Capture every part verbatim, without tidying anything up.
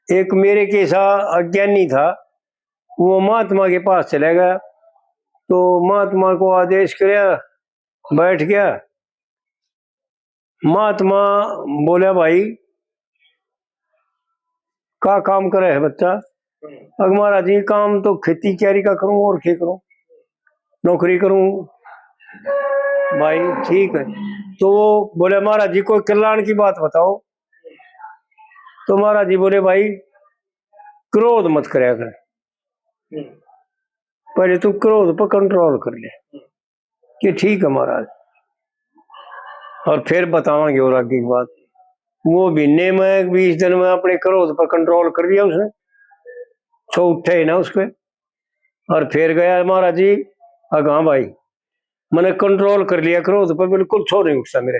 एक मेरे के सा अज्ञानी था, वो महात्मा के पास चला गया। तो महात्मा को आदेश करया, बैठ गया। महात्मा बोला, भाई, का काम करे है बच्चा? अग महाराज जी, काम तो खेती क्यारी का करूं, और के करूं, नौकरी करूं। भाई ठीक है। तो वो बोले, महाराज जी, कोई कल्याण की बात बताओ। तो महाराज जी बोले, भाई, क्रोध मत करया कर, पहले तू क्रोध पर कंट्रोल कर ले। कि ठीक है महाराज, और फिर बतावांगे और आगे की बात। वो महीने में, बीस दिन में अपने क्रोध पर कंट्रोल कर लिया उसने, छो उठे ही ना उसके। और फिर गया, महाराज जी, अग हाँ भाई, मैंने कंट्रोल कर लिया क्रोध पर, बिल्कुल छो नहीं उठता मेरे,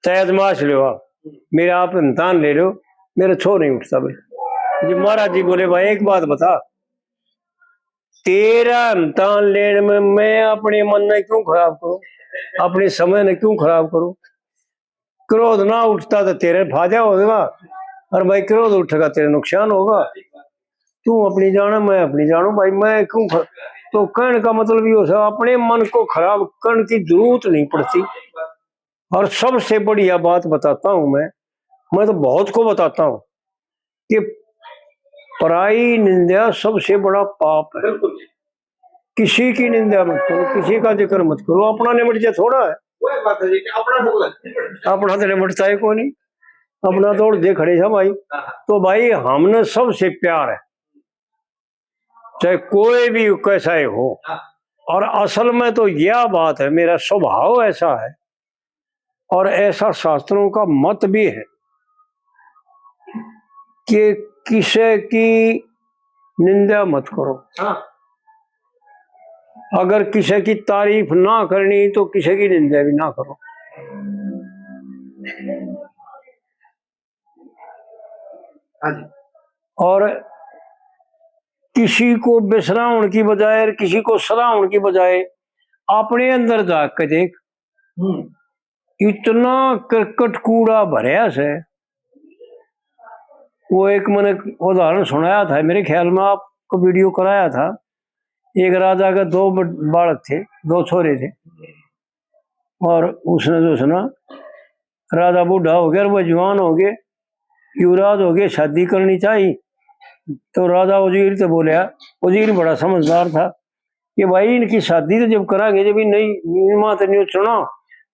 चाहे आजमाश लो आप, मेरे आप इम्तिहान ले लो, मेरा छो नहीं उठता भाई। जी महाराज जी बोले, भाई एक बात बता, तेरा इम्तिहान लेने में मैं अपने मन ने क्यों खराब करूं, अपने समय ने क्यों खराब करूं? क्रोध ना उठता तो तेरे फायदा होगा, और भाई क्रोध उठेगा तेरे नुकसान होगा। तू अपनी जाने, मैं अपनी जानू भाई, मैं क्यों ख-, तो कहने का मतलब ये हो, अपने मन को खराब करने की जरूरत नहीं पड़ती। और सबसे बढ़िया बात बताता हूं मैं, मैं तो बहुत को बताता हूं कि पराई निंदा सबसे बड़ा पाप है। बिल्कुल। किसी की निंदा मत करो, किसी का जिक्र मत करो, अपना निमट जाए थोड़ा है। वही बात है जी कि अपना तो अपना तो निमटता है कोनी, अपना तो उड़दे खड़े था भाई। हाँ। तो भाई, हमने सबसे प्यार है, चाहे कोई भी कैसा ही हो। हाँ। और असल में तो यह बात है, मेरा स्वभाव ऐसा है और ऐसा शास्त्रों का मत भी है कि किसी की निंदा मत करो। हाँ। अगर किसी की तारीफ ना करनी तो किसी की निंदा भी ना करो। हाँ जी। और किसी को बिसरावण की बजाय और किसी को सराहण की बजाय अपने अंदर झांक के देख। हम्म। इतना करकट कूड़ा भरया से। वो एक मैंने उदाहरण सुनाया था, मेरे ख्याल में आपको वीडियो कराया था। एक राजा के दो ब-, बालक थे, दो छोरे थे, और उसने जो सुना, राजा बूढ़ा हो गया और वो जवान हो गए, युवराज हो गए, शादी करनी चाहिए। तो राजा वजीर तो बोलिया, वजीर बड़ा समझदार था कि भाई, इनकी शादी तो जब करांगे, जब नहीं, इन मात नहीं चुना,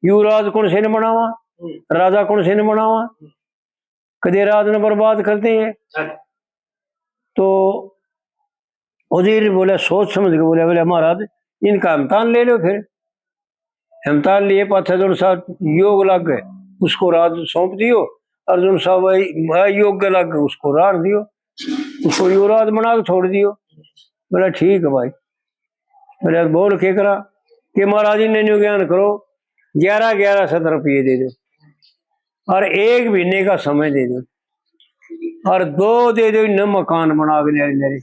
युवराज कौन से ने बनावा, राजा कौन से ने बनावा, कदे राज ने बर्बाद करते हैं। तो वजीर बोला, सोच समझ के बोला, बोले, महाराज, इनका इम्तान ले लो फिर। इम्तान लिए पाछे जो सा योग लग गए, उसको राज सौंप दियो, और जो सा वही अयोग्य लग गए, उसको रार दियो, उसको युवराज बना के छोड़ दियो। बोला, ठीक है भाई। बोले, बोल के करा कि महाराज, इन्हें न्यू ज्ञान करो, ग्यारह ग्यारह सौ रुपये दे दो और एक महीने का समय दे दो और दो दे दो इन्हें मकान बना के ले मेरे।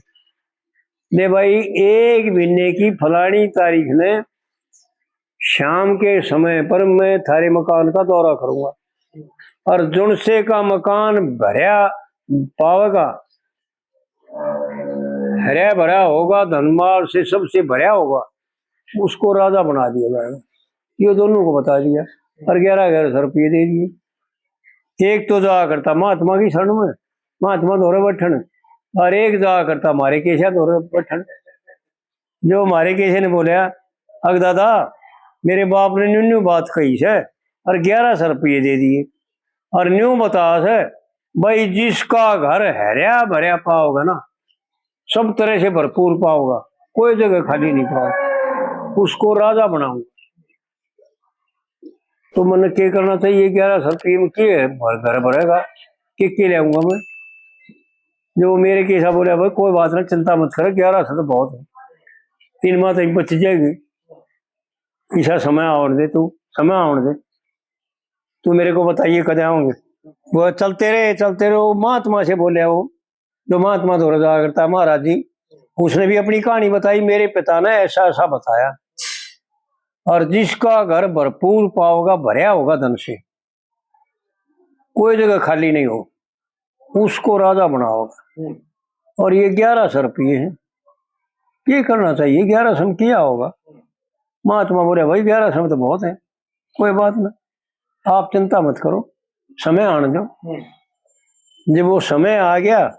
ले भाई, एक महीने की फलानी तारीख ने शाम के समय पर मैं थारे मकान का दौरा करूंगा और जुनसे का मकान भरया पावेगा, हरा भरा होगा, धनमाल से सबसे भरा होगा, उसको राजा बना दिया जाएगा। ये दोनों को बता दिया और ग्यारह ग्यारह सौ रुपये दे दिए। एक तो जाया करता महात्मा की शरण में, महात्मा धोरे बैठन, और एक जाया करता हमारे केसा धोरे बैठन। जो हमारे केसे ने बोला, अग दादा, मेरे बाप ने न्यू न्यू बात कही से और ग्यारह सौ रुपये दे दिए और न्यू बता से, भाई, जिसका घर हरया भरया पाओगा ना, सब तरह से भरपूर पाओगा, कोई जगह खाली नहीं पाओगा, उसको राजा बनाऊंगा। तो मैंने के करना चाहिए? ग्यारह सौ रुपये में के है? भर-, घर भरेगा, के के ले आऊंगा मैं? जो मेरे केसा बोला, भाई, कोई बात ना, चिंता मत कर, ग्यारह सौ तो बहुत है, तीन माह तक बच जाएगी। ऐसा समय आवन दे तू, समय आवन दे, तू मेरे को बताइए कद आओगे। वो चलते रहे, चलते रहे, वो महात्मा से बोले, वो जो महात्मा धोरे जाया करता महाराज जी, उसने भी अपनी कहानी बताई, मेरे पिता ने ऐसा ऐसा बताया, और जिसका घर भरपूर पाओगा, भरया होगा धन से, कोई जगह खाली नहीं हो। उसको राजा बनाओगा। हम्म। और ये ग्यारह सौ रुपये हैं, ये करना चाहिए, ग्यारह सौ में किया होगा। महात्मा बोले, भाई, ग्यारह सौ में तो बहुत है, कोई बात ना, आप चिंता मत करो, समय आने दो। हम्म। जब वो समय आ गया,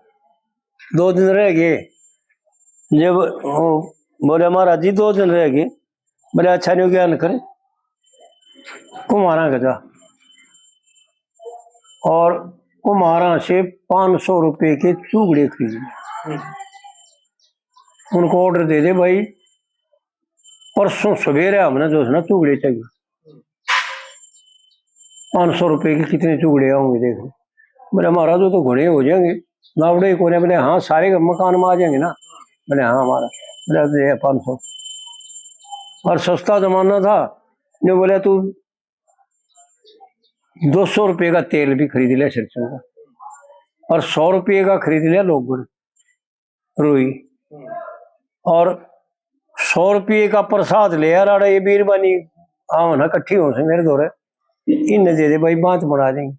दो दिन रह गए, जब वो बोले, महाराज जी, दो दिन रह गए, बोले, अच्छा, नहीं, क्या न करे, कुम्हारा के जा और कुम्हारा से पाँच सौ रुपये के चूगड़े खरीद ले। हम्म। उनको ऑर्डर दे दे, भाई, परसों सवेरे हमने जो है ना चूगड़े चाहिए। पाँच सौ रुपये के कितने चूगड़े होंगे, देख लो। बोले, महाराज, वो तो घणे हो जाएंगे, नावड़े ही कोने। बोले, हाँ, सारे मकान में आ जाएंगे ना। बोले, हाँ, हमारा। बोले, "दे पाँच सौ।" और सस्ता जमाना था, जो बोले, "तू दो सौ रुपये का तेल भी खरीद ले सरसों का, और सौ रुपये का खरीद ले लोग रुई, और सौ रुपये का प्रसाद ले यार, आड़े ये बीरबानी आओ ना, इकट्ठी हो से मेरे धोरे, इन्हें दे दे भाई, बांत बना देंगे।"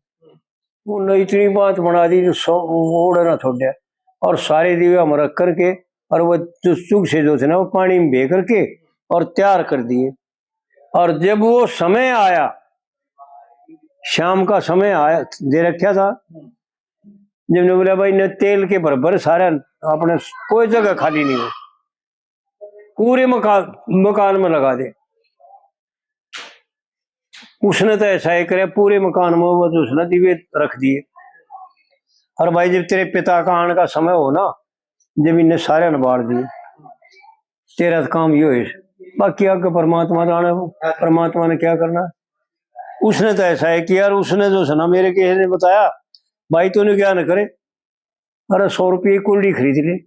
उन्हें इतनी बांत बना दी जो सौ ओड़ ना छोड़ा, और सारे दीवे हम रख करके, और वो जो चुग से जो थे ना, वो पानी में भे करके और तैयार कर दिए। और जब वो समय आया, शाम का समय आया, दे रखा था, जब ने बोला, भाई, ने तेल के बराबर सारे अपने कोई जगह खाली नहीं हो, पूरे मकान, मकान में लगा दे। उसने तो ऐसा ही करे, पूरे मकान में वो जो उसने दीवे रख दिए। और भाई, जब तेरे पिता का आने का समय हो ना, जब इन्हें सारे ने बाल दिए, तेरा तो काम यो है। बाकी आगे परमात्मा जाने, परमात्मा ने क्या करना। उसने तो ऐसा है कि यार, उसने जो है ना, मेरे किसी ने बताया, भाई, तूने क्या न करे, अरे, सौ रुपये की कुल्डी खरीद ले।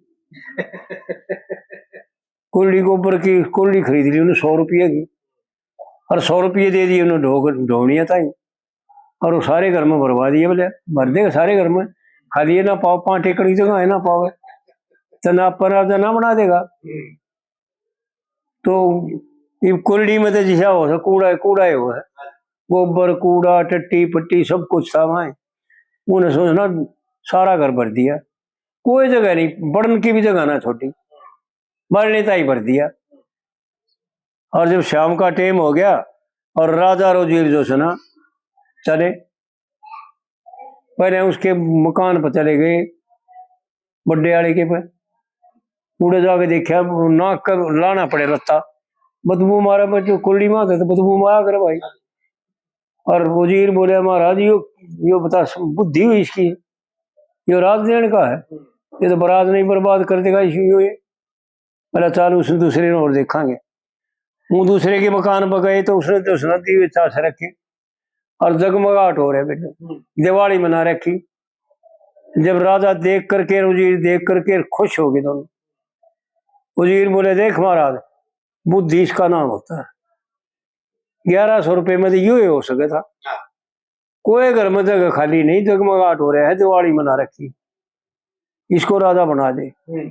कुल्डी, गोबर की कुल्डी खरीद ली उन्हें सौ रुपये की, और सौ रुपये दे दिए उन्हें ढो-, ढोनिया ताई, और वो सारे घर में भरवा दिए। बोले, भर देगा सारे घर में, खाली ये ना पाओ, पाँच एकड़ की जगह है ना पावे, तो ना पर ना बना देगा। तो इब कुल्डी में तो जिसा हो सके, कूड़ा, कूड़ा ही हो है। गोबर, कूड़ा, टट्टी, पट्टी, सब कुछ था वहाँ। उन्हें सोचना, सारा घर भर दिया, कोई जगह नहीं, बड़न की भी जगह ना छोड़ी, बड़ने ताई भर दिया। और जब शाम का टाइम हो गया और राजा और वजीर जो है ना, चले, पहले उसके मकान पर चले गए, बड्डे आले के पे। उड़े जाके देखा, नाक का लाना पड़े लत्ता, बदबू मारे, बच्चों, कुल्ली मार दे तो बदबू मारा करे भाई। और वजीर बोले, महाराज, यो, यो बता, बुद्धि हुई इसकी, यो राज देने का है, ये तो बराज नहीं बर्बाद कर देगा इसी यो ये। बोला, चल, उस दूसरे ने और देखांगे। वो दूसरे के मकान पर गए तो उसने तो उसने दीवे चास रखे और जगमगाहट हो रहे बेटे, हम्म। दिवाली मना रखी। जब राजा देख करके, वजीर देख करके खुश हो गए दोनों। वजीर बोले, देख महाराज, बुद्धि इसका नाम होता है। ग्यारह सौ रुपये में तो यो ही हो सके था। हाँ। कोई घर में जगह खाली नहीं, जगमगाहट हो रहा है, दिवाली मना रखी, इसको राजा बना दे। हम्म।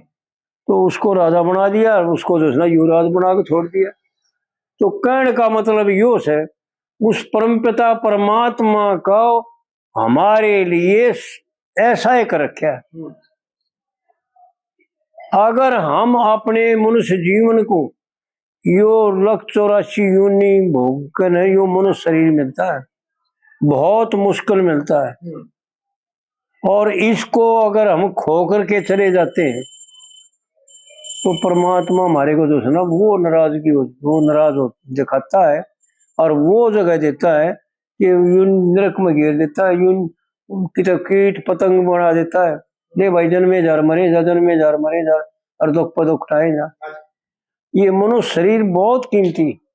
तो उसको राजा बना दिया, उसको जो है ना युवराज बना के छोड़ दिया। तो कहने का मतलब यो है, उस परमपिता परमात्मा का हमारे लिए ऐसा एक रखा है। हम्म। अगर हम अपने मनुष्य जीवन को यो लख चौरासी योनि भोग के न यो मनुष्य शरीर मिलता है, बहुत मुश्किल मिलता है। हम्म। और इसको अगर हम खो करके चले जाते हैं, तो परमात्मा हमारे को जो है ना, वो नाराजगी हो, वो नाराज हो, दिखाता है और वो जगह देता है कि यूं नरक में घेर देता है, यूं कितने कीट पतंग बना देता है। ले भाई, जन्मे जा, मरे जा, जन्मे जा, मरे जा, और दुख पर दुख उठाए जा। ये मनुष्य शरीर बहुत कीमती।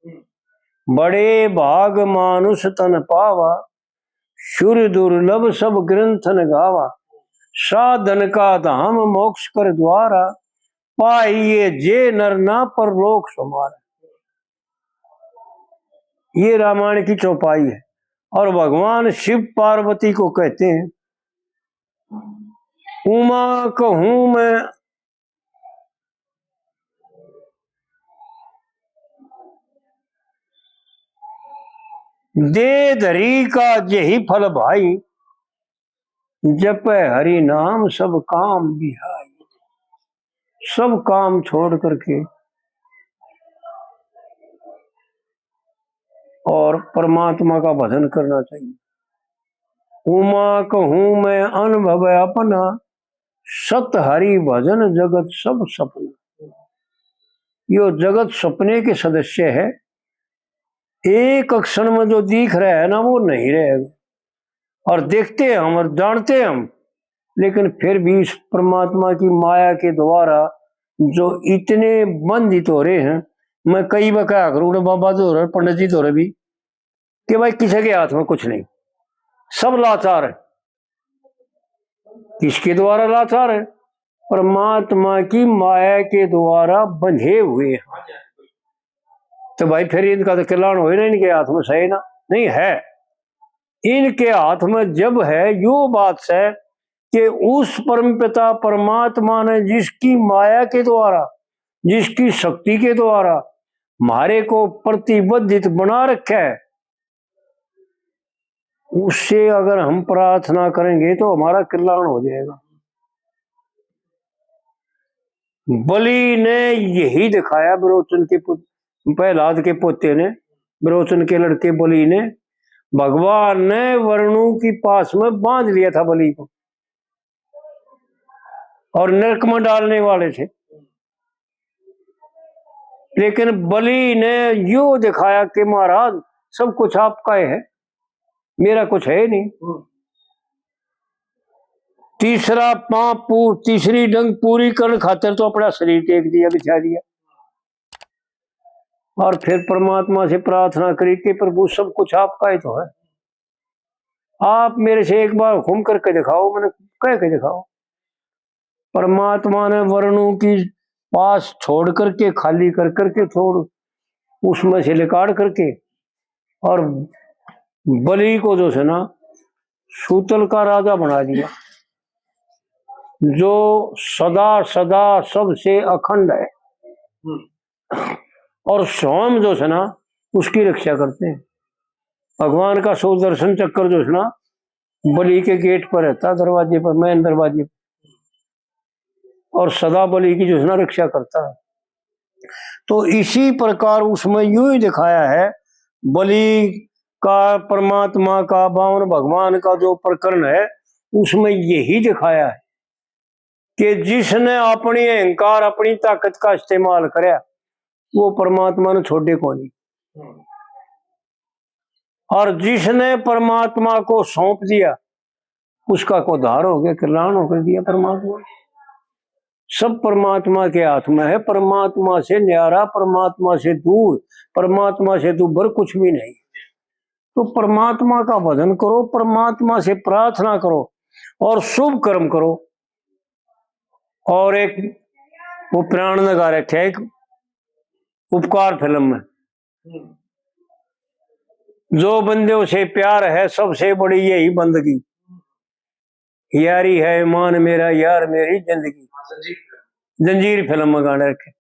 बड़े भाग मानुष तन पावा, सुर दुर्लभ सब ग्रंथन गावा। साधन का धाम मोक्ष कर द्वारा, पाइए जे नर ना परलोक समारा। ये रामायण की चौपाई है। और भगवान शिव पार्वती को कहते हैं, उमा कहूं मैं दे धरी का यही फल भाई, जपै हरि नाम सब काम बिहाय। सब काम छोड़ करके और परमात्मा का भजन करना चाहिए। उमा कहूँ मैं अनुभव अपना, सत हरि भजन जगत सब सपना। यो जगत सपने के सदृश है। एक क्षण में जो दिख रहा है ना, वो नहीं रहेगा। और देखते हैं हम और जानते हैं हम, लेकिन फिर भी इस परमात्मा की माया के द्वारा जो इतने बंधित हो रहे हैं, मैं कई बार कहा करूँ, बाबा तो हो रहे, पंडित जी तो हो रहे भी, कि भाई किसी के हाथ में कुछ नहीं, सब लाचार है। किसके द्वारा लाचार है? परमात्मा की माया के द्वारा बंधे हुए हैं। तो भाई फिर इनका तो कल्याण हो ही ना, इनके हाथ में सही ना नहीं है। इनके हाथ में जब है, यो बात है कि उस परमपिता परमात्मा ने जिसकी माया के द्वारा, जिसकी शक्ति के द्वारा म्हारे को प्रतिबंधित बना रखा है, उससे अगर हम प्रार्थना करेंगे तो हमारा कल्याण हो जाएगा। बलि ने यही दिखाया, विरोचन के पुत-, प्रहलाद के पोते ने, विरोचन के लड़के बलि ने, भगवान ने वरुणों की पास में बांध लिया था बलि को और नरक में डालने वाले थे। लेकिन बलि ने यो दिखाया कि महाराज, सब कुछ आपका ही है, मेरा कुछ है ही नहीं। हम्म। तीसरा पाप पू-, तीसरी डंग पूरी करण खातर तो अपना शरीर टेक दिया, बिछा दिया, और फिर परमात्मा से प्रार्थना करी कि प्रभु, सब कुछ आपका ही तो है, आप मेरे से एक बार हुक्म करके दिखाओ, मैंने कह के दिखाओ। परमात्मा ने वरुणों की पास छोड़ करके, खाली कर करके, छोड़, उसमें से निकाल करके, और बलि को जो है ना, सूतल का राजा बना दिया, जो सदा सदा सबसे अखंड है। हम्म। और स्वयं जो है ना, उसकी रक्षा करते हैं। भगवान का सुदर्शन चक्र जो है ना, बलि के गेट पर रहता, दरवाजे पर, मेन दरवाजे पर, और सदा बलि की जो है ना, रक्षा करता है। तो इसी प्रकार उसमें यूं ही दिखाया है, बलि का, परमात्मा का, बामन भगवान का जो प्रकरण है, उसमें यही दिखाया है कि जिसने अपनी अहंकार, अपनी ताकत का इस्तेमाल करया, वो परमात्मा ने छोड़े कोनी। हम्म। और जिसने परमात्मा को सौंप दिया, उसका को उद्धार हो गया, कल्याण हो कर दिया परमात्मा। सब परमात्मा के हाथ में है। परमात्मा से न्यारा, परमात्मा से दूर, परमात्मा से दूर कुछ भी नहीं। तो परमात्मा का भजन करो, परमात्मा से प्रार्थना करो और शुभ कर्म करो। और एक वो प्राण ने गा रखे है एक उपकार फिल्म में, जो बंदों से प्यार है, सबसे बड़ी यही बंदगी। यारी है ईमान मेरा, यार मेरी जिंदगी। जंजीर फिल्म में गाने रखे।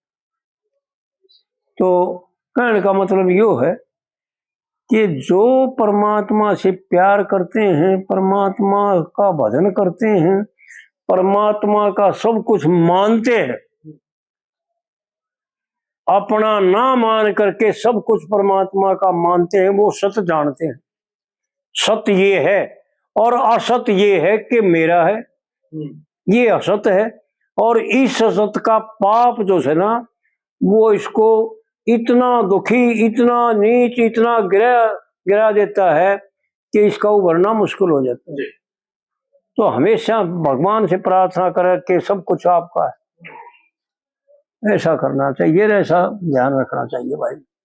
तो कहने का मतलब यो है कि जो परमात्मा से प्यार करते हैं, परमात्मा का भजन करते हैं, परमात्मा का सब कुछ मानते हैं, अपना ना मान करके सब कुछ परमात्मा का मानते हैं, वो सत जानते हैं। सत ये है और असत ये है कि मेरा है, हम्म। ये असत है। और इस असत का पाप जो है ना, वो इसको इतना दुखी, इतना नीच, इतना गिरा, गिरा देता है कि इसका उभरना मुश्किल हो जाता है। जी। तो हमेशा भगवान से प्रार्थना करें कि सब कुछ आपका है, ऐसा करना चाहिए, ऐसा ध्यान रखना चाहिए भाई।